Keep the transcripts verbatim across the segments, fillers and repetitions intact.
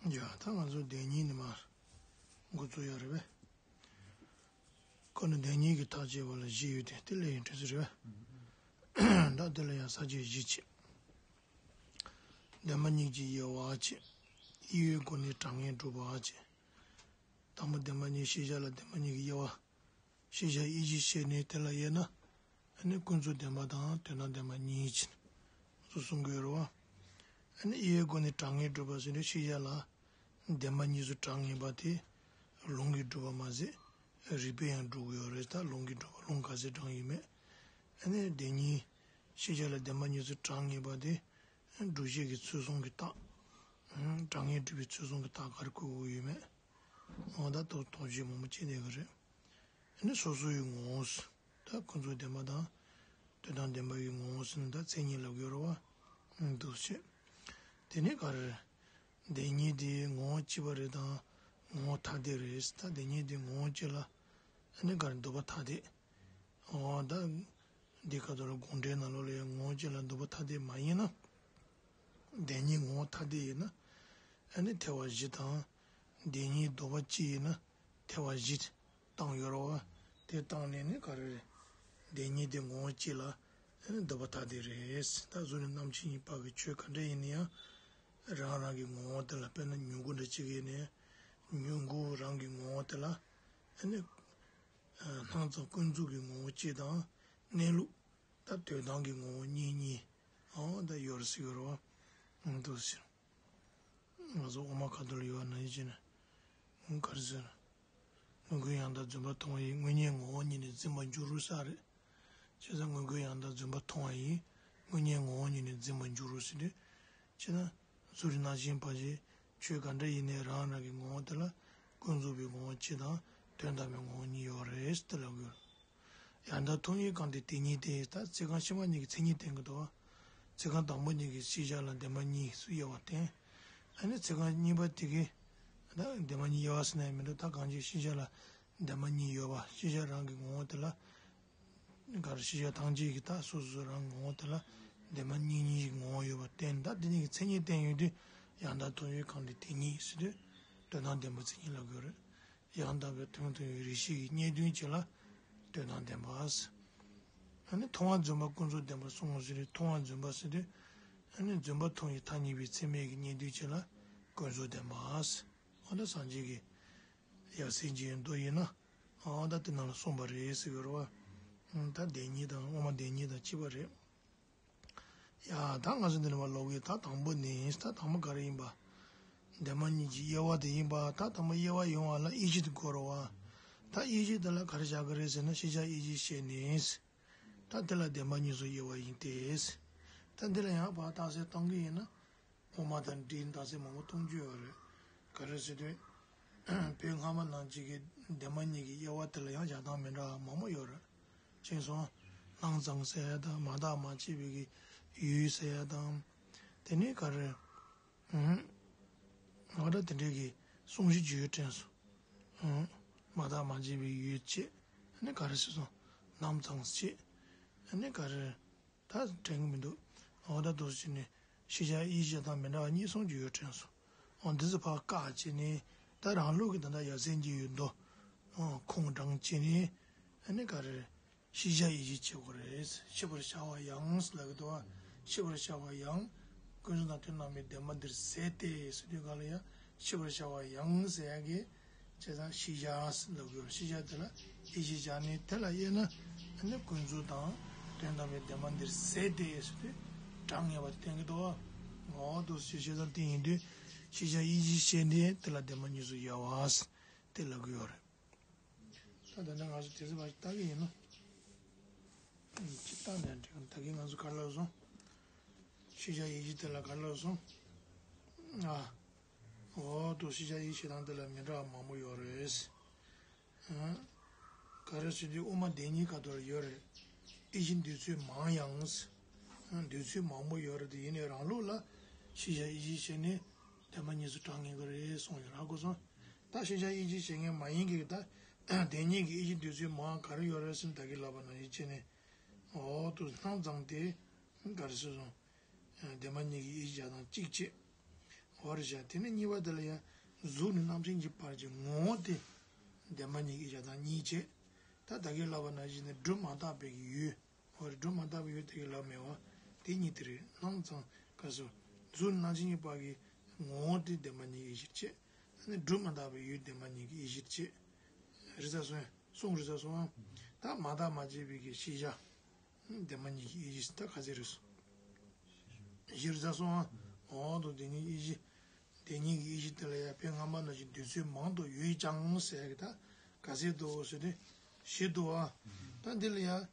ཡ་ད་ང་ཚོ་བདེན་གཉིས་ནི་མར་འགོ་བཙུགས་ཡ་རེད་པས། ཁོ་ནི་བདེན་གཉིས་ཀྱི་ཐག་བཅད་པ་ལ་བཞི་ཡོད་དེ་དེ་ལས་ཡིན་འགྲོ་ས་རེད་པས། ད་དེ་ལ་ཡང་ས་བཅད་བཞི་བྱས། བདེན་པ་གཉིས་ཀྱི་དབྱེ་བ་བྱས། དབྱེ་བའི་སྒོ་ནས་གྲངས་ངེས་སྒྲུབ་པ་བྱས། དང་པོ་བདེན་པ་གཉིས་ཤེས་བྱ་ལ་བདེན་པ་གཉིས་ཀྱི་དབྱེ་བ། ཤེས་བྱ་དབྱེ་གཞི་བཤད་ནས་དེ་ལ་དབྱེ་ན། ཨ་ནི་ཀུན་རྫོབ་བདེན་པ་དང་དོན་དམ་བདེན་པ་གཉིས་ཕྱིན། སོ་གསུང་གི་ཡོད་རེད་བ། ཨ་ནི་དབྱེ་བའི་སྒོ་ནས་གྲངས་ངེས་སྒྲུབ་པ་ཟེར་དུས་ཤེས་བྱ་ལ་བདེན་པ་གཉིས་སུ་གྲངས་ངེས་པ་དེ་ལུང་གིས་སྒྲུབ་པ་མ་ཟད་རིགས་པས་ཡང་སྒྲུབ་ཀྱི་ཡོད་རེད། ད་ལུང་གིས་སྒྲུབ་པ་ལུང་ག་ཚད་དྲངས་ཡོད་མེད། ཨ་ནི་བདེན་གཉིས་ཤེས་བྱ་ལ་བདེན་པ་གཉིས་སུ་གྲངས་ངེས་པ་དེ་སྒྲུབ་བྱེད་ཀྱི་ཚུལ་གསུམ་གྱི་རྟགས། གྲངས་ངེས་སྒྲུབ་པའི་ཚུལ་གསུམ་གྱི་རྟགས་ག་རེ་བཀོད་དགོས་ཡོད་མེད། འོ་ད་དོགས་དོགས་གཞི་མང་པོ་བྱེད་བསྡད་ཀྱི་རེད། ཨ་ནི་སོ་སོ་ཡི་ངོ་བོ་ཟེར། ད་ཀུན་རྫོབ་བདེན་པ་དང་དོན་དམ་བདེན་པ་ཡི་ངོ་བོ་ཟེར་ན་ད་མཚན་ཉིད་ལབ་ཀྱི་ཡོད་རེད་བ། འདུག་བྱས། དེ་ནས་ག་རེ་རེད། བདེན་གཉིས་དེ་ངོ་བོ་གཅིག་པ་རེད་དང་ངོ་བོ་ཐ་དད་རེད། ད་བདེན་གཉིས་དེ་ངོ་བོ་གཅིག་ལ་ཨ་ནི་ག་རེ་འདོད་པ་ཐ་དད། འོ་ད་འདི་ག་དོ་ལ་དགོངས་འགྲེལ་ནང་ལོགས་ལ་ཡང་ངོ་བོ་གཅིག་ལ་འདོད་པ་ཐ་དད་མ་ཡིན་ན། བདེན་གཉིས་ངོ་བོ་ཐ་དད་ཡིན་ན། ཨ་ནི་ཐལ་བ་བཞི་དང་། བདེན་གཉིས་ལྡོག་པ་གཅིག་ཡིན་ན་ཐལ་བ་བཞི་བཏང་ཡོད་རེད་བ། དེ་བཏང་ནས་ནི་ག་རེ་རེད། བདེན་གཉིས་དེ་ངོ་བོ་གཅིག་ལ་ཨ་ནི་ལྡོག་པ་ཐ་དད་རེད། ད་གཟུགས་ནི་རྣམ་མཁྱེན་གཉིས་པ་གི་ཆོས་ག་འདྲ་ཡིན་ན་ཡང་། རང་རང་གི་ངོ་བོ་དེ་ལ་དཔེར་ན་མྱུ་གུ་འདྲ་གཅིག་ཡིན་ནའི། མྱུ་གུ་རང་གི་ངོ་བོ་དེ་ལ་ཨ་ནི། སྣང་ཙམ་ཀུན་རྫོབ་ཀྱི་ངོ་བོ་གཅིག་དང་གནས་ལུགས། ད་དོན་དམ་གྱི་ངོ་བོ་གཉིས་གཉིས། འོ་ད་ཡོད་རེད་ཟེར་གྱི་རེད་བ། འདུག་ཟེར། ང་ཚོ་དབུ་མ་ཁ་ཐོག་ལ་ཡོད་པ་ནང་བཞིན་བྱས་ནས། ག་རེ་ཟེར། དངོས་ཀུན་ཡང་དག་རྫུན་པ་མཐོང་བ་ཡིས། དངོས་གཉེན་ངོ་བོ་ཉིད་ནི་འཛིན་པར་འགྱུར་རོ་ཟེར་རེད། བྱས་ཙང་དངོས་ཀུན་ཡང་དག་རྫུན་པ་མཐོང་བ་ཡིས། དངོས་གཉེན་ངོ་བོ་ཉིད་ནི་འཛིན་པར་འགྱུར་རོ་ཟེར་དུས། བྱས་ན། གཟུགས་རིས་རྣམ་ཤེས་པ་ཞིག་ཆོས་ག་འདྲ་ཡིན་ནའི་རང་རང་གི་ངོ་བོ་དེ་ལ་ཀུན་རྫོབ་པའི་ངོ་བོ་གཅིག་དང་དོན་དམ་པའི་ངོ་བོ་གཉིས་ཡོད་རེད་ཟེར་ལབ་དགོས། ཡང་དག་མཐོང་བའི་སྒང་དེ་དེ་ཉིད་དེ། ད་ཚིག་རྐང་ཕྱི་མ་གཉིས་ཀྱི་མཚན་ཉིད་བསྟན་གྱི་འདུག་བ། ཚིག་རྐང་དང་པོ་གཉིས་ཀྱིས་ཤེས་བྱ་ལ་བདེན་པ་གཉིས་སུ་དབྱེ་བ་བསྟན། ཨ་ནི་ཚིག་རྐང་གཉིས་པ་དེ་གིས་ད་བདེན་པ་གཉིས་དབྱེ་བ་ཟེར་ན་ཡང་མི་འདུག་ད་གང་ཅི་ཤེས་བྱ་ལ་བདེན་པ་གཉིས་ཡོད་པ། ཤེས་བྱ་རང་གི་ངོ་བོ་དེ་ལ། ག་རེ། ཤེས་བྱ་ཐམས་ཅད་ཀྱི་ད་སོ་སོ་རང་ངོ་བོ་དེ་ལ་བདེན་པ་གཉིས་གཉིས་ཀྱི་ངོ་བོ་ཡོད་པ་བསྟན། ད་དེ་གཉིས་ཀྱི་མཚན་ཉིད་བསྟན་ཡོང་དུས་ཡང་དག་མཐོང་བའི་སྒང་དེ་དེ་ཉིད་ཟེར་དུས་དོན་དམ་བདེན་པ་མཚན་ཉིད་ལབ་དགོས་རེད། ཡང་དག་པའི་དོན་མཐོང་བའི་རིགས་ཤེས་ཀྱི་རྙེད་དོན་གཅིག་ལ་དོན་དམ་བདེན་པ་ཟེར། ཨ་ནི་མཐོང་བ་རྫུན་པ་ཀུན་རྫོབ་བདེན་པར་གསུངས་ཟེར་དུས། མཐོང་བ་རྫུན་པ་ཟེར་དུས་ཨ་ནི་རྫུན་པ་མཐོང་བའི་ཐ་སྙད་པའི་ཚད་མའི་གི་རྙེད་དོན་གཅིག་ལ་ཀུན་རྫོབ་བདེན་པ་ཟེར། འོ་ད་སངས་རྒྱས་ཀྱི་ཡབ་སྲས་མཇལ་བའི་མདོ་ཡིན་ན། འོ་ད་དེ་ནང་ལ་གསུངས་པ་རེད་ཟེར་གྱི་རེད་བ། ད་བདེན་གཉིས་དང་དབུ་མ་བདེན་གཉིས་དང་གཅིག་པ་རེད། ཡ་ད་ང་ཚོ་འདི་ནས་མར་ཀློག་གི། ད་དང་པོ་ནི། ད་དང་པོ་ག་རེ་ཡིན་པ། བདེན་པ་གཉིས་ཀྱི་དབྱེ་བ་དེ་ཡིན་པ། ད་དང་པོ་དབྱེ་བ་ཡོང་བ་ལ་དབྱེ་གཞི་དེ་དགོས་རེད་བ། ད་དབྱེ་གཞི་དེ་ལ་ག་རེ་བཞག་གི་རེད་ཟེར་ན། ཤེས་བྱ་དབྱེ་གཞི་བཤད་ནས། ད་དེ་ལ་བདེན་པ་གཉིས་སུ་དབྱེ་བ་ཡིན་ཏེ། ད་འདི་ལ་ཡང་བར་རྟགས་གསལ་གཏོང་གི་ཡིན་ན། དབུ་མ་དང་འབྲེལ་རྟགས་གསལ་མང་པོ་གཏོང་རྒྱུ་ཡོད་རེད། ག་རེ་ཟེར་དུས། བོད་སྔ་མ་ནང་བཞིན་གྱི་བདེན་པ་གཉིས་ཀྱི་དབྱེ་བ་དེ་ལ་ཡང་བཞག་སྟངས་མི་འདྲ་བ་མང་པོ་ཡོད་རེད། ཅེས་སོང་། སྣང་ཙམ་ཟེར་ཡ་དང་། མ་བརྟགས་མ་དཔྱད་པའི་གི་ཡུལ་ཟེར་ཡ་དང་། དེ་ནས་ག་རེ། འོ་ད་དེ་འདྲའི་གི་གསུང་གཞི་བརྗོད་དྲན་སོང་། མ་བརྟགས་མ་དཔྱད་པའི་ཡུལ་བྱས། ཨ་ནི་ག་རེ་ཟེར་སོང་། སྣང་ཙམ་བྱས། ཨ་ནི་ག་རེ། ད་དྲན་གྱི་མི་འདུག་འོ་ད་འདུག་སེ་བྱས་ནས་ཤེས་བྱ་དབྱེ་གཞི་དང་མི་འདྲ་བ་གཉིས་གསུང་རྒྱུ་ཡོད་དྲན་སོང་། འོ་འདི་ཚོ་ཕར་བཀག་བྱས་ནས། ད་རང་ལུགས་ཀྱི་ད་ལྟ་ཡབ་སྲས་མཇལ་བའི་མདོ། ཁུངས་དྲངས་བྱས་ནས། ཨ་ནི་ག་རེ། ཤེས་བྱ་དབྱེ་གཞི་བྱེད་དགོས་རེད། ཤེས་པར་བྱ་བ་ཡང་ལབ་ཀྱི་འདུག་བ། ཤེས་པར་བྱ་བ་ཡང་། ཀུན་རྫོབ་དང་དོན་དམ་པའི་བདེན་པ་འདིར་ཟད་དེ་ཟེར་དུས་སྒང་ལ་ཡང་ཤེས་པར་བྱ་བ་ཡང་ཟེར་ཡ་གི། བྱས་ཙང་ཤེས་བྱ་ཟེར་ལབ་དགོས། ཤེས་བྱ་དེ་ལ་དབྱེ་གཞི་བཞག་ནས་དེ་ལ་དབྱེ་ན། ཨ་ནི་ཀུན་རྫོབ་དང་དོན་དམ་པའི་བདེན་པ་འདིར་ཟད་དེ་ཟེར་དུས་གྲངས་ངེས་པ་བསྟན་གྱི་འདུག་བ། འོ་འདུག་སེ་བྱས་ཙང་དེ་ཡིན་དུས་ཤེས་བྱ་དབྱེ་གཞི་བཤད་ནས་དེ་ལ་བདེན་པ་གཉིས་སུ་དབྱེ་བ་ཟེར་དེ་ལབ་ཀྱི་ཡོད་རེད། ད་ད་ནི་ང་ཚོ་དེ་ཚོ་ཕར་ལྟ་གི་ཡིན་ནོ། ཅི་ལྟ་ནས་འགྲིག་ད་གིན་ང་ཚོ་ག་རེ་ལབ་སོང་། ཤེས་བྱ་དབྱེ་གཞི་དེ་ལ་ག་རེ་ལབ་སོང་། ཨ། འོ་འདུག་ཤེས་བྱ་དབྱེ་གཞི་དང་དེ་ལ་མི་འདྲ་བ་མང་པོ་ཡོད་རེད། ཨ། ག་རེ་ཟེར་དུས་དབུ་མ་བདེན་གཉིས་ཁ་ཐོག་ལ་ཡོད་རེད། དབྱེ་གཞི་འདོད་ཚུལ་མང་ཡང་། འདོད་ཚུལ་མང་པོ་ཡོད་རེད་དེ། ཡིན་ནའི་རང་ལུགས་ལ་ཤེས་བྱ་དབྱེ་གཞི་བྱས་ནས་བདེན་པ་གཉིས་སུ་གྲངས་ངེས་ཀྱི་རེད་གསུངས་ཡོད་རེད། ཧ་གོ་སོང་། ད་ཤེས་བྱ་དབྱེ་གཞི་བྱེད་མཁན་མ་ཡིན་གྱི་ད་བདེན་གཉིས་ཀྱི་དབྱེ་གཞི་འདོད་ཚུལ་མང་ག་རེ་ཡོད་རེད་ཟེར་ན། ད་གིན་ལབ་པ་ནང་བཞིན་བྱས་ནས། འོ་འདུག་སྣང་ཙམ་དེ་ག་རེ་ཟེར་སོང་། བདེན་པ་གཉིས་ཀྱི་དབྱེ་གཞི་བྱ་སྟངས་གཅིག་བྱས། འོ་རེད་བཞག་དེ་ནས་གཉིས་པ་དེ་ལ་ཡང་གཟུགས་ནས་རྣམ་མཁྱེན་གྱི་བར་གྱི་ངོ་བོ་དེ་བདེན་པ་གཉིས་ཀྱི་དབྱེ་བྱ་དང་གཉིས་བྱས། ད་ད་གིན་ལབ་པ་ནང་བཞིན་ནི་སྒྲུབ་མ་ཐག་པའི་གི་ཡུལ། འོ་རེད། སྒྲུབ་མ་ཐག་པའི་ཡུལ་དེ་གི་ལབ་མེད་པ། དེ་གཉིས་དེ་རེད། སྣང་ཙམ་ག་སོ། གཟུགས་ནས་རྣམ་མཁྱེན་གྱི་བར་གྱི་ངོ་བོ་དེ་བདེན་པ་གཉིས་ཀྱི་དབྱེ་གཞིར་བྱས། ཨ་ནི་སྒྲུབ་མ་ཐག་པའི་ཡུལ་བདེན་པ་གཉིས་ཀྱི་དབྱེ་གཞིར་བྱས། རེད་ས་སོང་། གསུངས་རེད་ས་སོང་ཨ། ད་མ་བརྟགས་མ་དཔྱད་པའི་གི་ཤེས་བྱ། བདེན་པ་གཉིས་ཀྱི་དབྱེ་གཞི་ད་ག་ཚད་རེད་སོང་། བཞི་རེད་ས་སོང་ཨ། འོ་དོ་བདེན་གཉིས་དབྱེ་གཞི། བདེན་གཉིས་ཀྱི་དབྱེ་གཞི་དེ་ལ་ཡང་དཔེ་སྔ་མ་ནང་བཞིན་འདོད་ཚུལ་མང་དུ་ཡོད་ཀྱང་ཟེར་གི་ད་ག་ཚད་འདུག་ཟེར་དུས་བཞི་འདུག་ཨ། ད་འདི་ལ་ཡང་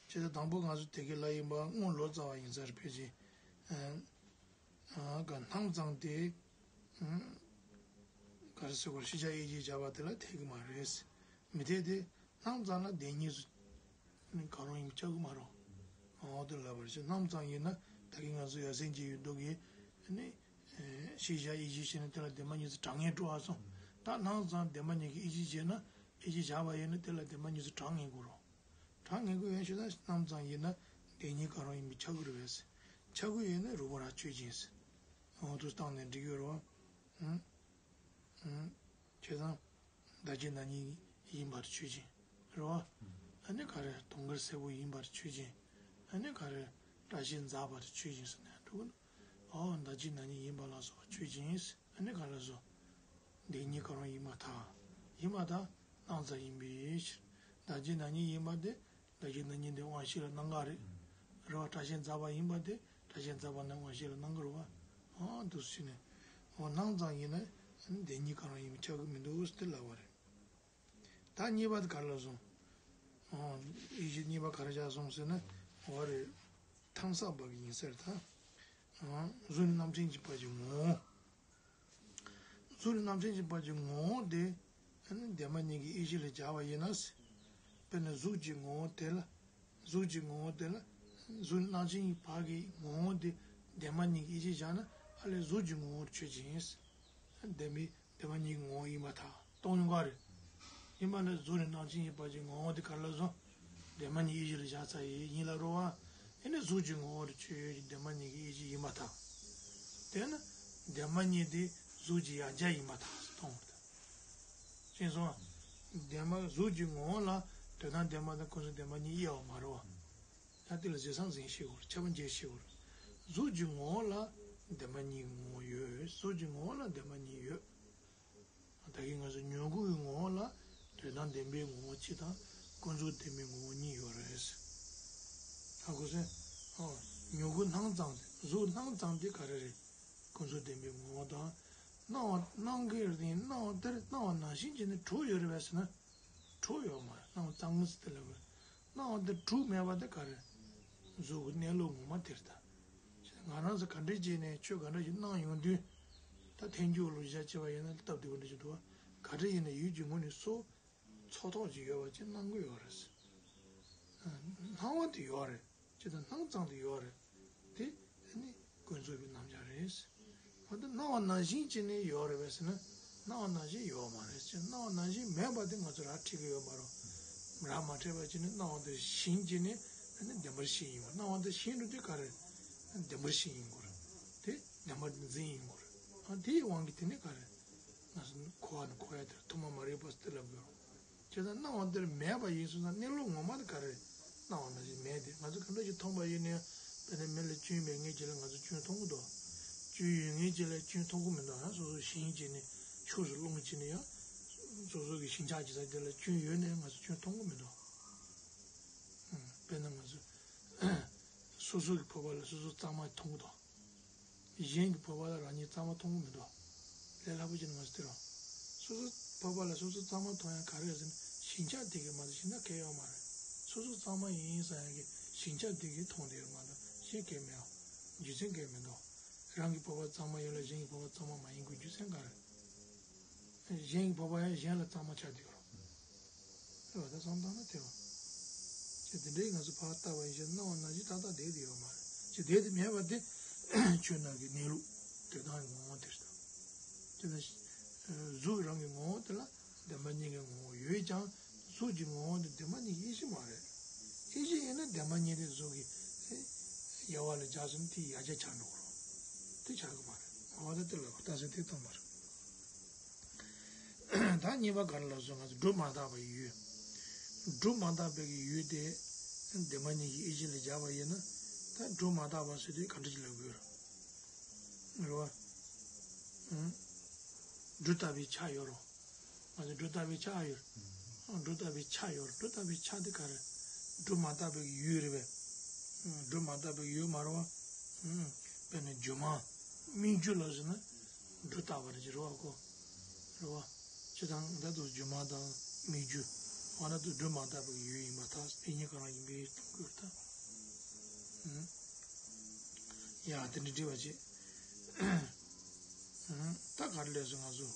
ཇི་ལྟར་དང་པོ་ང་ཚོ་དེ་གི་ལ་ཡིན་པ་དངོས་ལོ་ཙཱ་བ་ཡིན་ས་རེད། ཕལ་ཆེར་ཨ་ག་སྣང་ཙམ་དེ་ག་རེ་ཟེར་དགོས་རེད། ཤེས་བྱ་དབྱེ་གཞིར་བྱ་བ་དེ་ལ་འཐད་གི་མ་རེད། མི་འཐད་དེ། སྣང་ཙམ་ལ་བདེན་གཉིས་སུ་གང་རུང་ཡིན་པ་ཆགས་ཀྱི་མ་རེད། འོ་དེ་ལབ་པར་བྱེད། སྣང་ཙམ་ཡིན་ན་ད་གིན་ང་ཚོ་ཡ་མཚན་གྱི་ཡུལ་དུ་གི་ནི་ཤེས་བྱ་དབྱེ་གཞི་བྱས་ནས་དེ་ལ་བདེན་པ་གཉིས་སུ་གྲངས་ངེས་འགྲོ་བ་སོང་། ད་སྣང་ཙམ་བདེན་པ་གཉིས་ཀྱི་དབྱེ་གཞི་བྱས་ན། དབྱེ་གཞི་བཞག་པ་ཡིན་ན་དེ་ལ་བདེན་པ་གཉིས་སུ་གྲངས་ངེས་དགོས་རེད། གྲངས་ངེས་དགོས་ཡོད་ཞུ་ན་སྣང་ཙམ་ཡིན་ན་བདེན་གཉིས་གང་རུང་ཡིན་པ་ཆགས་ཀྱི་རེད་པས། ཆགས་ཀྱི་ཡོད་ན་རུ་བ་ར་ཆོས་ཅན། འོ་དེ་བཏང་ནས་འགྲིག་གི་རེད་པ། ཨང་། ཨང་། བྱས་ཙང་། བདག་གི་སྣང་བརྙན་ཡིན་པར་ཆོས་ཅན། རེད་པ། ཨ་ནི་ག་རེ་དུང་དཀར་སེར་པོ་ཡིན་པར་ཆོས་ཅན། ཨ་ནི་ག་རེ་སྐྲ་ཤད་འཛག་པར་ཆོས་ཅན་ཟེར་ནས་འདུག་གི་འདུག་ཨོ་བདག་གི་སྣང་བརྙན་ཡིན་པ་ལ་སོགས་པ་ཆོས་ཅན། ཨ་ནི་ག་ལ་སོགས། བདེན་གཉིས་གང་རུང་ཡིན་པར་ཐལ། ཡིན་པར་ཐལ། སྣང་ཙམ་ཡིན་པའི་ཕྱིར། བདག་གི་སྣང་བརྙན་ཡིན་པ་དེ། བདག་གི་སྣང་བརྙན་དེ་དབང་ཤེས་ལ་སྣང་ག་རེད། རེད་པ། སྐྲ་ཤད་འཛག་པ་ཡིན་པ་དེ་སྐྲ་ཤད་འཛག་པ་ནི་དབང་ཤེས་ལ་སྣང་གི་རེད་པ། ཨ་འདུག་སེ་བྱས་ནས། འོ་སྣང་ཙམ་ཡིན་ན་བདེན་གཉིས་གང་རུང་ཡིན་པ་ཆགས་ཀྱི་མི་འདུག་ཟེར་ལབ་པ་རེད། ད་གཉིས་པ་དེ་ག་རེ་ལབ་སོང་། འོ་དབྱེ་གཞི་གཉིས་པ་ག་རེ་བཞག་སོང་ཟེར་ན། འོ་རེད། ཐང་སག་པ་གི་ཡིན་ཟེར་ད། གཟུགས་ནས་རྣམ་མཁྱེན་གྱི་བར་གྱི་ངོ་བོ། གཟུགས་ནས་རྣམ་མཁྱེན་གྱི་བར་གྱི་ངོ་བོ་དེ་ཨ་ནི་བདེན་པ་གཉིས་ཀྱི་དབྱེ་གཞི་ལ་སྦྱར་བ་ཡིན་ན། དཔེར་ན་གཟུགས་ཀྱི་ངོ་བོ་དེ་ལ། གཟུགས་ཀྱི་ངོ་བོ་དེ་ལ། གཟུགས་ནས་རྣམ་མཁྱེན་གྱི་བར་གྱི་ངོ་བོ་དེ་བདེན་པ་གཉིས་ཀྱི་དབྱེ་གཞི་བཞག་ན། ཨ་ལས་གཟུགས་ཀྱི་ངོ་བོར་ཆོས་ཅན། བདེན་པའི་བདེན་པ་གཉིས་ཀྱི་ངོ་བོ་ཡིན་པར་ཐལ། སྟོང་ཉུང་ག་རེད། ཡིན་པ་ན་གཟུགས་ནས་རྣམ་མཁྱེན་གྱི་བར་གྱི་ངོ་བོ་དེ་ག་རེ་ལབ་སོང་། བདེན་པ་གཉིས་དབྱེ་གཞི་ལ་བཞག་ཚར་ཡིན་ལ་རེད་པ། ཡིན་ན་གཟུགས་ཀྱི་ངོ་བོར་ཆོས་ཅན་བདེན་པ་གཉིས་ཀྱི་དབྱེ་གཞི་ཡིན་པར་ཐལ། དེས་ན་བདེན་པ་གཉིས་དེ་གཟུགས་ཀྱི་ཡང་བསྐྱར་ཡིན་པར་ཐལ། མཐོང་བར་ཐལ། ཤེས་སོང་ང་། བདེན་པ་གཟུགས་ཀྱི་ངོ་བོ་ལ་དོན་དམ་བདེན་པ་དང་ཀུན་རྫོབ་བདེན་པ་གཉིས་དབྱེ་བ་མ་རེད་པ། ད་དེ་ལ་གཞིར་བཟུང་འཛིན་ཤེས་དགོས་རེད། ཁྱད་པར་འབྱེད་ཤེས་དགོས་རེད། གཟུགས་ཀྱི་ངོ་བོ་ལ་བདེན་པ་གཉིས་ཀྱི་ངོ་བོ་ཡོད། གཟུགས་ཀྱི་ངོ་བོ་ལ་བདེན་པ་གཉིས་ཡོད། ད་གིན་ང་ཚོ་མྱུ་གུ་ཡི་ངོ་བོ་ལ་དོན་དམ་བདེན་པའི་ངོ་བོ་གཅིག་དང་ཀུན་རྫོབ་བདེན་པའི་ངོ་བོ་གཉིས་ཡོད་རེད། ཧ་གོ་སོང་། ཨོ། མྱུ་གུ་སྣང་ཙམ་དེ། གཟུགས་སྣང་ཙམ་དེ་ག་རེ་རེད། ཀུན་རྫོབ་བདེན་པའི་ངོ་བོ་དང་། སྣང་བ་སྣང་གི་རེད་དེ། སྣང་བ་དེར་སྣང་བ་ནང་བཞིན་བྱས་ནས་གྲུབ་ཡོད་རེད་པས་ཟེར་ན། གྲུབ་ཡོད་མ་རེད། སྣང་བ་གཙང་མ་ཟེར་དེ་ལ་བས། སྣང་བ་དེ་གྲུབ་མེད་པ་དེ་ག་རེ། གཟུགས་ཀྱི་གནས་ལུགས་ངོ་མ་དེ་རེད་ད། ང་རང་ཚོ་ག་འདྲ་བྱས་ནས་ཆོས་ག་འདྲ་ཞིག་སྣང་ཡོང་དུས། ད་ཐལ་འགྱུར་ལུགས་བཞག་བྱས་པ་ཡིན་ན་སྟབས་བདེ་པོ་འདྲ་ཞིག་འདུག་བ། ག་འདྲ་ཡིན་ན་ཡུལ་གྱི་ངོས་ནས་སོ་སོ་ཐོག་ཅིག་ཡོད་པ་ཅིག་སྣང་གི་ཡོད་རེད། སྣང་བ་དེ་ཡོད་རེད། ཇི་ལྟར་སྣང་ཙམ་དུ་ཡོད་རེད། དེ་ནི་ཀུན་རྫོབ་ཀྱི་རྣམ་གཞག་རེད། འོ་ད་སྣང་བ་ནང་བཞིན་བྱས་ནས་ཡོད་རེད་པས་ཟེར་ན། སྣང་བ་ནང་བཞིན་ཡོད་མ་རེད་ཅེས། སྣང་བ་ནང་བཞིན་མེད་པ་དེ་ང་ཚོ་ར་འཁྲིད་ཀྱི་ཡོད་མ་རེད། ར་མ་འཕྲད་པ་བྱས་ནས་སྣང་བ་དེ་བཞིན་བྱས་ནས་ནི་བདེན་པར་ཤེས་ཡིན་དགོས། སྣང་བ་དེ་བཞིན་དུ་དེ་ག་རེད། བདེན་པར་ཤེས་ཡིན་དགོས་རེད། དེ་བདེན་པར་འཛིན་ཡིན་དགོས་རེད། ཨ་དེའི་དབང་གིས་དེ་ནི་ག་རེད། ང་ཚོ་འཁོར་བ་ནི་འཁོར་ཡ་དེར་ཐོག་མ་མ་རིག་པ་ཟེར་དེ་ལབ་དགོས་རེད། བྱས་ཙང་སྣང་བ་འདིར་མེད་པ་ཡིན་སོང་ཙང་གནས་ལུགས་ངོ་མ་དེ་ག་རེ། སྣང་བ་ནང་བཞིན་མེད་དེ། ང་ཚོ་ག་འདྲ་ཞིག་མཐོང་པ་ཡིན་ནའང་། དཔེར་ན་མི་ལ་སྐྱོན་མེད་མཁན་ཅིག་ལ་ང་ཚོ་སྐྱོན་མཐོང་གི་འདུག་སྐྱོན་ཡོད་མཁན་ཅིག་ལ་སྐྱོན་མཐོང་གི་མི་འདུག་ཡང་སོ་སོ་ཞེན་བྱས་ནས་ཕྱོགས་སུ་ལྷུང་བྱས་ནས་ཡང་། སོ་སོ་གི་ཞེན་ཆགས་ཀྱི་ས་དེ་ལ་སྐྱོན་ཡོད་ནའང་ང་ཚོ་སྐྱོན་མཐོང་གི་མི་འདུག་དཔེར་ན་ང་ཚོ་སོ་སོ་གི་བོད་པ་ལ་སོ་སོ་གཙང་མ་མཐོང་གི་འདུག་གཞན་གྱི་བོད་པ་ལ་རང་ཉིད་གཙང་མ་མཐོང་གི་མི་འདུག་ལས་སླ་པོ་ཅིག་ནི་ང་ཚོ་དེ་རང་། སོ་སོ་བོད་པ་ལ་སོ་སོ་གཙང་མ་མཐོང་ཡ་ག་རེ་རེད་ཟེར་ན། ཞེན་ཆགས་དེ་གིས་མ་གཏོགས་གཞན་དག་གང་ཡང་ཡོད་མ་རེད། སོ་སོ་གཙང་མ་ཡིན་བསམ་ཡ་གི་ཞེན་ཆགས་དེ་གིས་མཐོང་བསྡད་ཡོད་མ་གཏོགས་གཞན་གང་ཡང་མེད་ཨ། རྒྱུ་མཚན་གང་ཡང་མི་འདུག་རང་གི་བོད་པ་གཙང་མ་ཡིན་ལ་གཞན་གྱི་བོད་པ་གཙང་མ་མ་ཡིན་དགོས་རྒྱུ་མཚན་ག་རེ། གཞན་གྱི་བོད་པ་ཡང་གཞན་ལ་གཙང་མ་ཆགས་བསྡད་ཡོད་རེད། རེད་བ། ད་བསམ་བཏང་ན་དེ་བ། ཅེས་དེ་འདྲའི་ང་ཚོ་ཕར་བལྟ་བ་ཡིན་ཕྱིར་སྣང་བ་ནང་བཞིན་ཏག་ཏག་བསྡད་དེ་ཡོད་མ་རེད། ཅེས་བསྡད་དེ་མེད་པ་དེ་ཆོས་ནང་གི་གནས་ལུགས་དོན་དམ་གྱི་ངོ་བོ་དེ་རེད། དེ་ནི་གཟུགས་རང་གི་ངོ་བོ་དེ་ལ་བདེན་པ་གཉིས་ཀྱི་ངོ་བོ་ཡོད་ཀྱང་གཟུགས་ཀྱི་ངོ་བོ་དེ་བདེན་པ་གཉིས་དབྱེ་གཞི་མ་རེད། དབྱེ་གཞི་ཡིན་ན་བདེན་པ་གཉིས་དེ་གཟུགས་ཀྱི་དབྱེ་བ་ལ་སྦྱར་སོང་ན་དེ་ཡར་རྒྱས་ཆགས་འགྲོ་གི་རེད། དེ་ཆགས་ཀྱི་མ་རེད། འོ་ད་དེ་ལ་རྟགས་གསལ་དེ་བཏང་བ་རེད། ད་གཉིས་པ་ག་རེ་ལབ་སོང་ང་ཚོ་སྒྲུབ་མ་དག་པ་ཡི་ཡུལ། སྒྲུབ་མ་དག་པའི་གི་ཡུལ་དེ་བདེན་པ་གཉིས་ཀྱི་དབྱེ་གཞི་ལ་སྦྱར་བ་ཡིན་ན། ད་སྒྲུབ་མ་དག་པ་ཟེར་དུས་ག་འདྲ་ཅིག་ལབ་དགོས་རེད། རེད་བ། ཨང་། སྒྲུབ་དག་པའི་ཆ་ཡོད་རེད། ང་ཚོ་སྒྲུབ་དག་པའི་ཆ་ཡོད་རེད། སྒྲུབ་དག་པའི་ཆ་ཡོད་རེད། སྒྲུབ་དག་པའི་ཆ་དེ་ག་རེ། སྒྲུབ་མ་དག་པའི་གི་ཡུལ་རེད་པས། སྒྲུབ་མ་དག་པའི་གི་ཡུལ་མ་རེད་བ། དཔེར་ན་སྒྱུ་མ། སྨིག་རྒྱུ་ལ་ཟེར་ན་སྒྲུབ་དག་པ་རེད་ཅེས་རེད་བ་གོ། རེད་བ། སྤྱིར་བཏང་ད་དུ་སྒྱུ་མ་དང་སྨིག་རྒྱུ། འོ་ན་དུ་སྒྲུབ་མ་དག་པའི་ཡུལ་ཡིན་པ་ད་དེ་གཉིས་ཀ་རང་ཡིན་པས་གཏོང་དགོས་ད། ཡ་དེ་འདྲ་འདྲི་བ་བྱེད། ད་ག་རེ་ལས་སུ་ང་ཚོ།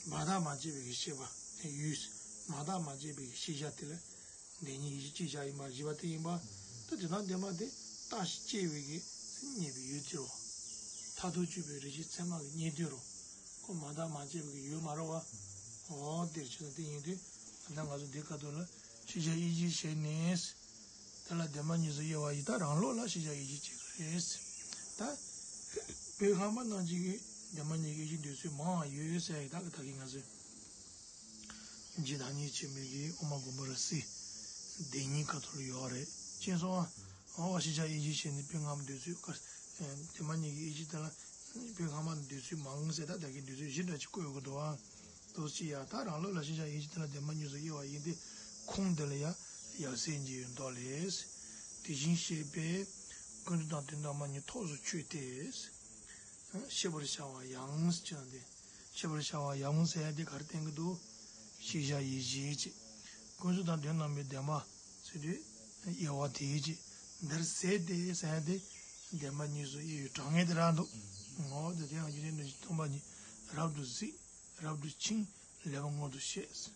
མ་བརྟགས་མ་དཔྱད་པའི་གི་ཤེས་པ་ཡུལ། མ་བརྟགས་མ་དཔྱད་པའི་གི་ཤེས་བྱ་དེ་ལ། བདེན་གཉིས་ཡིད་ཀྱི་ཅིག་བྱ་ཡིན་པར་བཞི་པ་དེ་ཡིན་པ། ད་དེ་དང་ལྡན་པ་དེ་བརྟགས་ཤིང་དཔྱད་པའི་གི་རྙེད་པའི་ཡུལ་དེ་རོ། མཐར་ཐུག་དཔྱོད་པའི་རིགས་ཤེས་ཚད་མ་གི་རྙེད་དོན་རོ། ཁོ་མ་བརྟགས་མ་དཔྱད་པའི་གི་ཡུལ་མ་རེད་བ། འོ་དེར་ཆོས་དང་དེ་ཡིན་དུས། ད་ང་ཚོ་འདི་ཁ་ཐུག་ལ་ཤེས་བྱ་དབྱེ་གཞི་བྱས་ནས། དེ་ལ་བདེན་པ་གཉིས་སུ་དབྱེ་བ་ཡིན་ད་རང་ལུགས་ལ་ཤེས་བྱ་དབྱེ་གཞི་བྱེད་དགོས་རེད། ད། བོད་ཁམས་པ་རྣམས་ཀྱི་བདེན་པ་གཉིས་ཀྱི་དབྱེ་གཞི་འདོད་ཚུལ་མང་བ་ཡོད་ཟེར་ཡ་ད་གི་ད་གི་ང་ཚོས། རྗེ་བདག་ཉིད་ཆེན་མོའི་གི་དབུ་མ་དགོངས་པ་རབ་གསལ་བདེན་གཉིས་ཁ་ཐུག་ལ་ཡོད་རེད་ཅེས་སོང་ཨ། འོ་ཤེས་བྱ་དབྱེ་གཞི་བྱས་ནས་བོད་ཁམས་འདོད་ཚུལ་དཀར། བདེན་པ་གཉིས་ཀྱི་དབྱེ་གཞི་དེ་ལ་བོད་ཁམས་འདོད་ཚུལ་མང་ཟེར་ད་ད་གི་འདོད་ཚུལ་བཞི་འདྲ་ཅིག་བཀོད་ཡོད་གི་འདུག་ཨ། འདུག་ཅི་ཡ་ད་རང་ལུགས་ལ་ཤེས་བྱ་དབྱེ་གཞི་དེ་ལ་བདེན་པ་གཉིས་སུ་དབྱེ་བ་ཡིན་ཏེ། ཁུངས་དེ་ལ་ཡ་ཡབ་སྲས་འཇིགས་ཡུལ་མདོ་ལས། དེ་བཞིན་གཤེགས་པས་ཀུན་རྫོབ་དང་དོན་དམ་པ་གཉིས་ཐོགས་སུ་ཆོད་དེ། ཤེས་པར་བྱ་བ་ཡང་ཅི་ན་དེ། ཤེས་པར་བྱ་བ་ཡང་ཟེར་ཡ་དེ་ག་རེ་བསྟན་གི་འདུག་ཤེས་བྱ་དབྱེ་གཞི་ཅིག་ཀུན་རྫོབ་དང་དོན་དམ་པའི་བདེན་པ་ཟེར་དུས་དབྱེ་བ་དེ་ཅིག་འདིར་ཟེར་ཏེ་ཟེར་ཡ་དེ། བདེན་པ་གཉིས་སུ་དབྱེ་བའི་གྲངས་ངེས་དེ་རང་འདུག་ངོ་བོ་དེ་དེའང་རྒྱུ་མཚན་དུ་སྟོང་པ་ཉིད་རབ་ཏུ་གཟིགས། རབ་ཏུ་ཕྱིན། ལེགས་པར་ངོ་དུ་ཤེས།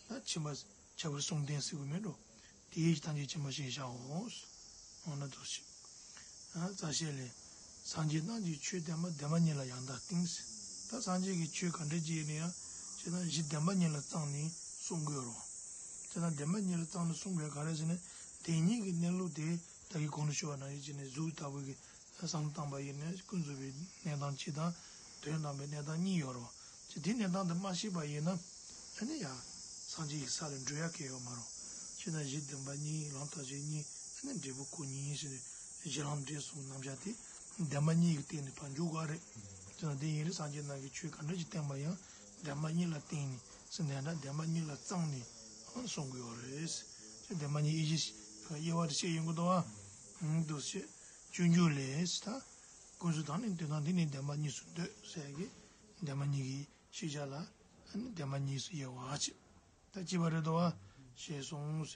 ད་ཕྱིན་པ། ཁྱད་པར་གསུམ་ལྡན་ཟེར་དགོས་མེད་འགྲོ། དེའི་ཐམས་ཅད་མཁྱེན་པ་ཞེས་བྱའོ། འོ་ན་དོ་ཞིག་རྩ་ཤེ་ལས། སངས་རྒྱས་རྣམས་ཀྱིས་ཆོས་བདེན་པ་བདེན་པ་གཉིས་ལ་ཡང་དག་བསྟན། ད་སངས་རྒྱས་ཀྱིས་ཆོས་ག་འདྲ་བྱས་ནས་ཡང་ཅེ་ན་གཞི་བདེན་པ་གཉིས་ལ་བརྩམས་ནས་གསུང་གི་ཡོད་རོ། ཅེ་ན་བདེན་པ་གཉིས་ལ་བརྩམས་ནས་གསུང་དགོས་ག་རེ་ཟེར་ན། དེ་གཉིས་ཀྱི་གནས་ལུགས་དེ་ད་གིན་གོང་དུ་ཞུས་པ་ནང་བཞིན་བྱས་ནས་གཟུགས་ལྟ་བུ་གི་བསམ་བློ་བཏང་པ་ཡིན་ན་ཀུན་རྫོབ་པའི་གནས་སྟངས་གཅིག་དང་དོན་དམ་པའི་གནས་སྟངས་གཉིས་ཡོད་རེད་བ། ཅེས་དེའི་གནས་སྟངས་དེ་མ་ཤེས་པ་ཡིན་ན་ཨ་ནི་ཡང་སངས་རྒྱས་ཀྱི་ས་ལ་འགྲོ་ཡ་གང་ཡང་ཡོད་མ་རེད། ཅེས་ན་གཞི་བདེན་པ་གཉིས་ལམ་ཐག་ཆོད་གཉིས་ཨ་ནི་འབྲས་བུ་སྐུ་གཉིས་ཟེར་ནས་གཞི་ལམ་འབྲས་གསུམ་རྣམ་གཞག་དེ་བདེན་པ་གཉིས་ཀྱི་སྟེང་ནས་ཕར་འཇུག་དགོས་རེད། ཅེས་ན་དེ་ཡིན་རེད་སངས་རྒྱས་རྣམས་ཀྱིས་ཆོས་ག་འདྲ་ཞིག་བསྟན་པ་ཡང་བདེན་པ་གཉིས་ལ་བརྟེན་ནས་ཟེར་ནས་ན་བདེན་པ་གཉིས་ལ་བརྩམས་ནས་གསུང་གི་ཡོད་རེད། ཅེས་བདེན་པ་གཉིས་དབྱེ་གཞི་དབྱེ་བ་དེ་བཤད་ཡོང་གི་འདུག་བ། འདུག་ཅེས། སྤྱོད་འཇུག་ལས་ད། ཀུན་རྫོབ་དང་ནི་དོན་དམ་འདི་ནི་བདེན་པ་གཉིས་སུ་འདོད་ཟེར་གི། བདེན་པ་གཉིས་ཀྱི་ཤེས་བྱ་ལ་ནི་བདེན་པ་གཉིས་སུ་དབྱེ་བ་ཅིག་ད་ཅི་བ་རེད་དོ་བ། ཞེས་གསུངས།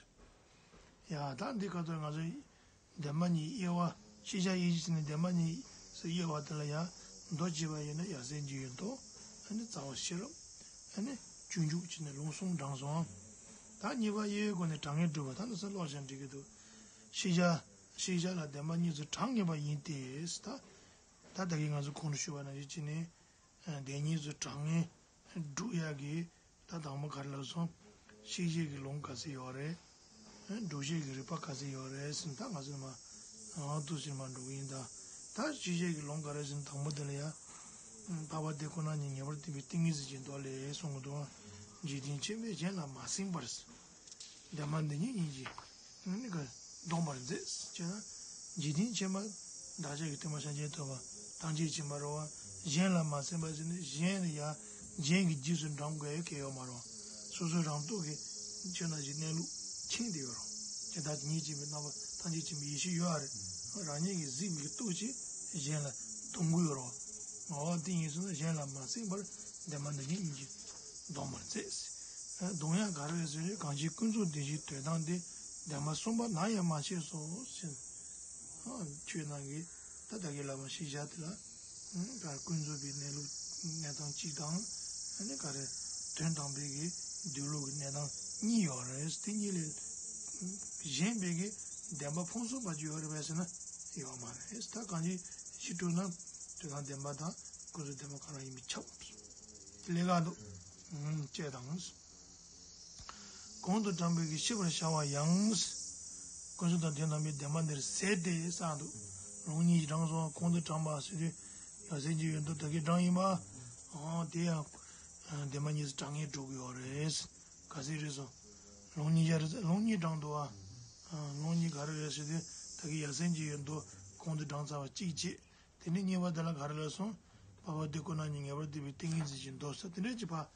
ཡ་ད་འདི་ག་ཚོད་ང་ཚོ་བདེན་པ་གཉིས་དབྱེ་བ་ཤེས་བྱ་དབྱེ་གཞི་ཟེར་ནས་བདེན་པ་གཉིས་སུ་དབྱེ་བ་དེ་ལ་ཡ་མདོ་ཅི་བ་ཡིན་ན་ཡ་སེམས་ཀྱི་ཡོད་དོ། ཨ་ནི་རྩ་བ་ཤེས་རབ། ཨ་ནི་སྤྱོད་འཇུག་ཅི་ནས་ལུང་གསུམ་དྲངས་སོང་། ད་གཉིས་པ་དབྱེ་བའི་སྒོ་ནས་གྲངས་ངེས་སྒྲུབ་པ་ད་ནི་སུ་ཀློག་ཀྱང་འགྲིག་གི་འདུག་ཤེས་བྱ། ཤེས་བྱ་ལ་བདེན་པ་གཉིས་སུ་གྲངས་ངེས་པ་ཡིན་ཏེ། ད་ད་ལྟ་གི་ང་ཚོ་གོང་དུ་ཞུས་པ་ནང་བཞིན་བྱས་ནས། བདེན་གཉིས་སུ་གྲངས་ངེས་སྒྲུབ་ཡག་གི་ད་དང་པོ་ག་རེ་ལབ་སོང་། ཤེས་བྱེད་ཀྱི་ལུང་ག་ཚོད་ཡོད་རེད། སྒྲུབ་བྱེད་ཀྱི་རིགས་པ་ག་ཚོད་ཡོད་རེད་ཟེར་ན་ད་ང་ཚོ་མ་འོང་དུ་ཟེར་མ་འགྲོ་གི་ཡིན་ད། ད་ཤེས་བྱེད་ཀྱི་ལུང་ག་རེ་ཟེར་ན་དང་པོ་དེ་ལ་ཡ། འཕགས་པ་དེ་ཁོ་ན་ཉིད་ངེས་པར་བསྟན་པའི་ཏིང་ངེ་འཛིན་གྱི་མདོ་ལས་གསུང་གི་འདུག་འཇིག་རྟེན་ཆེན་པོས་གཞན་ལ་མ་ཟིན་པར། བདེན་པ་འདི་ཉིད་ཡིན་གྱི། ནི་ག་སྡོམ་པར་མཛད་ཅེ་ན། འཇིག་རྟེན་ཆེན་པོ་བདག་ཅག་གི་སྟོན་པ་སངས་རྒྱས་ཐོབ་པ་ཐམས་ཅད་མཁྱེན་པ་རེད་བ། གཞན་ལ་མ་ཟིན་པར་ཟེར་ནས་གཞན་ལ་ཡ་གཞན་གྱི་རྗེས་སུ་འབྲང་དགོས་ཡ་གང་ཡང་ཡོད་མ་རེད་བ། སོ་སོ་རང་སྟོབས་ཀྱིས་ཆོས་ནང་བཞིན་གནས་ལུགས་མཁྱེན་བསྡད་ཡོད་རེད་བ། དེ་དག་ཉིད་ཀྱིས་མི་རྣམ་པ་ཐམས་ཅད་མཁྱེན་པའི་ཡེ་ཤེས་ཡོད་རེད། རང་ཉིད་ཀྱིས་གཟིགས་པའི་སྟོབས་ཀྱིས་གཞན་ལ་སྡོམ་གྱི་ཡོད་རེད་བ། འོ་དེ་ཡིན་ཟེར་ན་གཞན་ལ་མ་ཟིན་པར་བདེན་པ་འདི་ཉིད་ཡིན་གྱི་སྡོམ་པར་མཛད། སྡོམ་ཡང་ག་རེ་ཟེར་ན་གང་ཕྱིར་ཀུན་རྫོབ་བདེན་བཞིའི་དོན་དམ་དེ་བདེན་པ་གསུམ་པ་ནམ་ཡང་མ་ཤེས་སོ་ཟེར། ཆོས་ནང་གི་ད་ལྟ་གི་ལབ་པ་ཤེས་བྱ་དེ་ལ་ག་རེ་ཀུན་རྫོབ་པའི་གནས་ལུགས་གནས་སྟངས་གཅིག་དང་ཨ་ནི་ག་རེ་དོན་དམ་པའི་གི་སྡོད་ལུགས་ཀྱི་གནས་སྟངས་གཉིས་ཡོད་རེད། དེ་གཉིས་ལས་གཞན་པའི་གི་བདེན་པ་ཕུང་གསུམ་པ་ཅིག་ཡོད་རེད་པས་ཟེར་ན་ཡོད་མ་རེད། ད་གང་ཅི་ཞིག་གྲུབ་ན་དོན་དམ་བདེན་པ་དང་ཀུན་རྫོབ་བདེན་པ་གང་རང་ཡིན་པས་ཁྱབ། དེ་ལས་ཀ་འདུག་ཅེས་དང་། གོང་དུ་དྲངས་པའི་གི་ཤེས་པར་བྱ་བ་ཡང་། ཀུན་རྫོབ་དང་དོན་དམ་པའི་བདེན་པ་འདིར་ཟད་དེ་བསགས་འདུག་ལུང་གཉིས་ཀྱིས་དྲངས་སོང་། ཁོང་དུ་དྲངས་པ་ཟེར་དུས་ཡ་མཚན་གྱི་ཡོན་ཏན་དེ་གིས་དྲངས་ཡིན་པ། ཨོ་དེ་ཡང་བདེན་པ་གཉིས་སུ་དྲང་ངེས་འགྲོ་གི་ཡོད་རེད། ག་ཚོད་རེད་སོང་། ལུང་གཉིས་ཀྱིས་རེད། ལུང་གཉིས་དྲངས་འདུག་ཨ། ལུང་གཉིས་ག་རེ་རེད་ཟེར་དུས་ད་གིན་ཡ་མཚན་གྱི་ཡོན་ཏན་ཁོང་དུ་དྲངས་ཚར་བ་གཅིག་བྱས། དེ་ནས་གཉིས་པ་དེ་ལ་ག་རེ་ལབ་སོང་། འཕགས་པ་དེ་ཁོ་ན་ཉིད་ངེས་པར་སྡུད་པའི་ཏིང་ངེ་འཛིན་གྱི་མདོ་ཟེར་དེ་འདྲ་ཅིག་ཕར་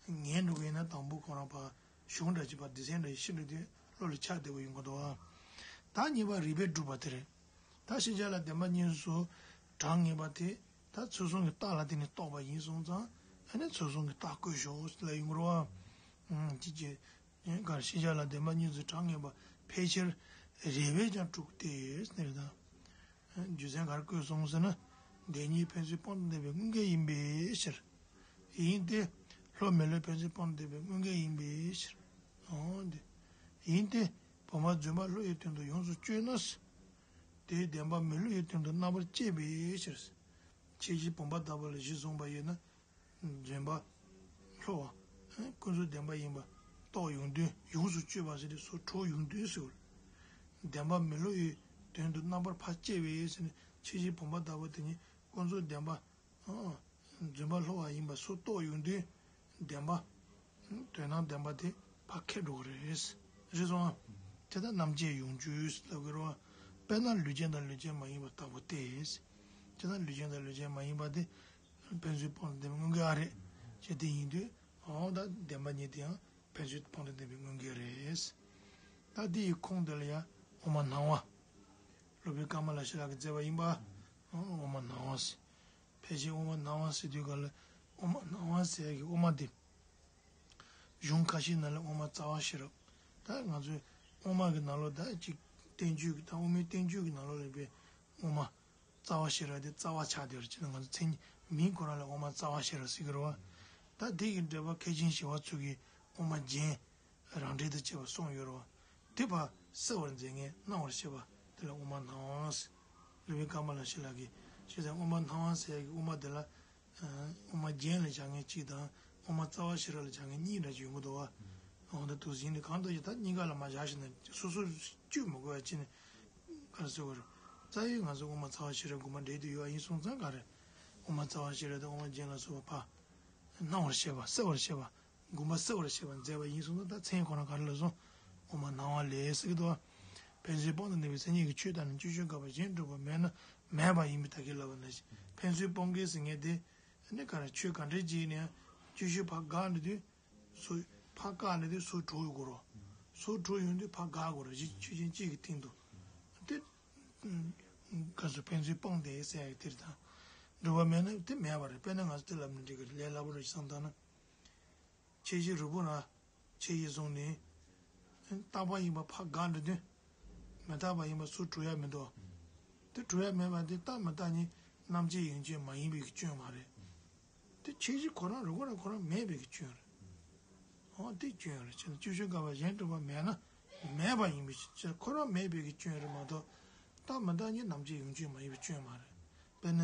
ངེས་འགྲོ་གི་ཡིན་ན་དང་པོ་ཁོ་རང་ཕར་གཞུང་འདྲ་ཅིག་ཕར་སྡེ་ཚན་འདྲ་ཞིག་ཤེས་འགྲོ་དུས་བློ་ལ་ཆགས་བདེ་པོ་ཡོང་གི་འདུག་ཨ། ད་གཉིས་པ་རིགས་པས་སྒྲུབ་པ་དེ་རེད། ད་ཤེས་བྱ་ལ་བདེན་པ་གཉིས་སུ་དྲང་ངེས་པ་དེ་ད་ཚུལ་གསུམ་གྱི་རྟགས་ལ་བརྟེན་ནས་རྟོགས་པ་ཡིན་སོང་ཙང་ཨ་ནི་ཚུལ་གསུམ་གྱི་རྟགས་བཀོད་ཤོག་ལབ་ཡོང་གི་རེད་བ། ཅི་ཅི། གར་ཤེས་བྱ་ལ་བདེན་པ་གཉིས་སུ་དྲང་ངེས་པ་ཕལ་ཆེར་རིགས་པས་ཀྱང་གྲུབ་སྟེ་ཟེར་ད། རྒྱུ་མཚན་གར་བཀོད་སོང་ཟེར་ན། བདེན་གཉིས་ཕན་ཚུན་སྤངས་ཏེ་ལྡན་པའི་དངོས་འགལ་ཡིན་པའི་ཕྱིར། ཡིན་ཏེ། བློ་མི་བསླུ་ཕན་ཚུན་སྤངས་ཏེ་ལྡན་པའི་དངོས་འགལ་ཡིན་པའི་ཕྱིར། འོ་དེ། ཡིན་ཏེ། བུམ་པ་རྫུན་པ་བློ་ཡི་དོན་དུ་ཡོངས་སུ་གཅོད་ན། དེའི་བདེན་པ་མི་བསླུ་བའི་དོན་དུ་རྣམ་པར་དཔྱད་པའི་ཕྱིར། ཁྱད་གཞི་བུམ་པ་ལྟ་བུ་ལ་གཞི་བཟུང་བ་ཡོད་ན། རྫུན་པ། བློ། ཀུན་རྫོབ་བདེན་པ་ཡིན་པ་རྟོགས་ཡོང་དུས་ཡོངས་སུ་གཅོད་པ་ཟེར་དུས་སུ་གྲོགས་ཡོང་དུས་སུ། བདེན་པ་མི་བསླུ་བའི་དོན་དུ་རྣམ་པར་ཕར་དཔྱད་པའི་ཟེར་ནས་ཁྱད་གཞི་བུམ་པ་ལྟ་བུ་དེ་ཉིད་ཀུན་རྫོབ་བདེན་པ། རྫུན་པ་བློ་བ་ཡིན་པ་སུ་རྟོགས་ཡོང་དུས་བདེན་པ། དོན་དམ་བདེན་པ་དེ་ཕར་ཁེགས་འགྲོ་གི་རེད། རེད་སོང་ཨ། དེ་ལྟར་རྣམ་དཔྱད་ཡོངས་གཅོད་ལབ་དགོས་རེད་བ། དཔེར་ན་ལུས་ཅན་དང་ལུས་ཅན་མ་ཡིན་པ་ལྟ་བུ་སྟེ། དེ་ལྟར་ལུས་ཅན་དང་ལུས་ཅན་མ་ཡིན་པ་དེ། ཕན་ཚུན་སྤངས་ཏེ་ལྡན་པའི་དངོས་འགལ་ཨ་རེད། ཅེས་དེ་ཡིན་དུས། འོ་ད་བདེན་པ་གཉིས་དེ་ཡང་ཕན་ཚུན་སྤངས་ཏེ་ལྡན་པའི་དངོས་འགལ་རེད། ད་དེ་ཡི་ཁུངས་དེ་ལ་ཡང་དབུ་མ་སྣང་བ། སློབ་དཔོན་ཀ་མ་ལ་ཤཱི་ལ་གིས་མཛད་པ་ཡིན་པ། དབུ་མ་སྣང་བ་ཟེར། ཕལ་ཆེར་དབུ་མ་སྣང་བ་ཟེར་དུས་ག་ལ་དབུ་མ་སྣང་བ་ཟེར་ཡག་གི་དབུ་མ་དེ། གཞུང་ཁ་ཤས་ནང་ལ་དབུ་མ་རྩ་བ་ཤེས་རབ། ད་ང་ཚོའི་དབུ་མ་གི་ནང་ལོགས་ད་ཅིག་བསྟན་བཅོས་ཀྱི་ད་དབུ་མའི་བསྟན་བཅོས་ཀྱི་ནང་ལོགས་ལ་དཔེ་དབུ་མ་རྩ་བ་ཤེས་རབ་དེ་རྩ་བ་ཆགས་བསྡད་ཡོད་རེད། ཅེས་ན་ང་ཚོ་མཚན་ཉིད་མིང་ཁོ་རང་ལ་དབུ་མ་རྩ་བ་ཤེས་རབ་ཟེར་གྱི་རེད་བ། ད་དེ་གི་འགྲེལ་པ་མཁས་ཆེན་ཞི་བ་འཚོ་གིས་དབུ་མ་རྒྱན། རང་འགྲེལ་དུ་བྱས་པ་གསུངས་ཡོད་རེད་བ། དེ་ཕར་གསལ་བར་མཛད་མཁན་སྣང་བར་བྱེད་པ་དེ་ལ་དབུ་མ་སྣང་བ་ཟེར། སློབ་དཔོན་ཀ་མ་ལ་ཤཱི་ལ་གིས་ཞེས་ཟེར་དབུ་མ་སྣང་བ་ཟེར་ཡག་གི་དབུ་མ་དེ་ལ། དབུ་མ་རྒྱན་ལ་བཞག་མཁན་གཅིག་དང་དབུ་མ་རྩ་བ་ཤེས་རབ་ལ་བཞག་མཁན་གཉིས་འདྲ་ཅིག་ཡོང་གི་འདུག་བ། འོ་ད་འདུག་ཟིན་ནས་གང་ལྟར་ཡང་ད་གཉིས་ཀ་ལ་མ་བཞག་ཞིག་ན་སོ་སོར་གཅོད་མི་དགོས་པ་བྱས་ནས་ག་རེ་ཟེར་དགོས་རེད། རྩ་བའི་ང་ཚོ་དབུ་མ་རྩ་བ་ཤེས་རབ་དགོངས་པ་འགྲེལ་དུ་ཡོད་པ་ཡིན་སོང་ཙང་ག་རེ། དབུ་མ་རྩ་བ་ཤེས་རབ་དང་དབུ་མ་རྒྱན་ལ་སོགས་པ་ཕར་སྣང་བར་བྱེད་པ་གསལ་བར་བྱེད་པ། དགོངས་པ་གསལ་བར་བྱེད་པར་མཛད་པ་ཡིན་སོང་ཙང་ད་མཚན་ཁོ་རང་ག་རེ་ལབ་སོང་། དབུ་མ་སྣང་བ་ལས་ཟེར་གྱི་འདུག་བ། ཕན་ཚུན་སྤངས་ཏེ་ལྡན་པའི་མཚན་ཉིད་ཀྱི་ཆོས་དག་ནི་སྤྱོད་བྱེད་དགག་པ་གཞན་སྒྲུབ་པ་མེད་ན་མེད་པ་ཡིན་པའི་ཐད་ཀར་ལབ་པ་ནང་བཞིན་ཕན་ཚུན་སྤངས་འགལ་ཟེར་མཁན་དེ་ནི་ག་རེ་ཆོས་ག་འདྲ་ཅིག་ཡིན་ན་ཡང་སྤྱོད་བྱེད་ཕར་དགག་འགྲོ་དུས་སུ་ཕར་བཀག་འགྲོ་དུས་སུ་གྲོགས་ཡོང་དགོས་རེད། སུ་གྲོགས་ཡོང་དུས་ཕར་དགག་དགོས་རེད། གཞི་ཆོས་ཅན་གཅིག་གི་སྟེང་དུ་དེ་ག་ཚོད་ཕན་ཚུན་སྤངས་ཏེ་ཟེར་ཡག་དེ་རེད་ད། སྒྲུབ་པ་མེད་ན་དེ་མེད་པ་རེད། དཔེར་ན་ང་ཚོ་དེ་ལབ་ན་འགྲིག་གི་རེད། ལས་སླ་པོ་རེད་བསམ་བཏང་ན། ཁྱད་གཞི་རིལ་བུ་ར། ཁྱད་གཞི་བཟུང་ནས། རྟག་པ་ཡིན་པ་ཕར་དགག་འགྲོ་དུས། མི་རྟག་པ་ཡིན་པ་སུ་གྲུབ་ཡ་མི་འདུག་དེ་གྲུབ་ཡ་མེད་པ་དེ་རྟག་མི་རྟག་གཉིས་རྣམ་དཔྱད་ཡོན་ཅན་མ་ཡིན་པའི་སྐྱོན་མ་རེད། དེ་ཁྱད་གཞི་ཁོ་རང་རིལ་བུ་ར་ཁོ་རང་མེད་པའི་སྐྱོན་རེད། འོ་དེ་སྐྱོན་རེད། ཅེས་ན་སྤྱོད་བྱེད་དགག་པ་གཞན་སྒྲུབ་པ་མེད་ན་མེད་པ་ཡིན་པའི་ཕྱིར་ཁོ་རང་མེད་པའི་སྐྱོན་རེད་མ་གཏོགས། རྟག་མི་རྟག་གཉིས་རྣམ་དཔྱད་ཡོན་ཅན་མ་ཡིན་པའི་སྐྱོན་མ་རེད། དཔེར་ན།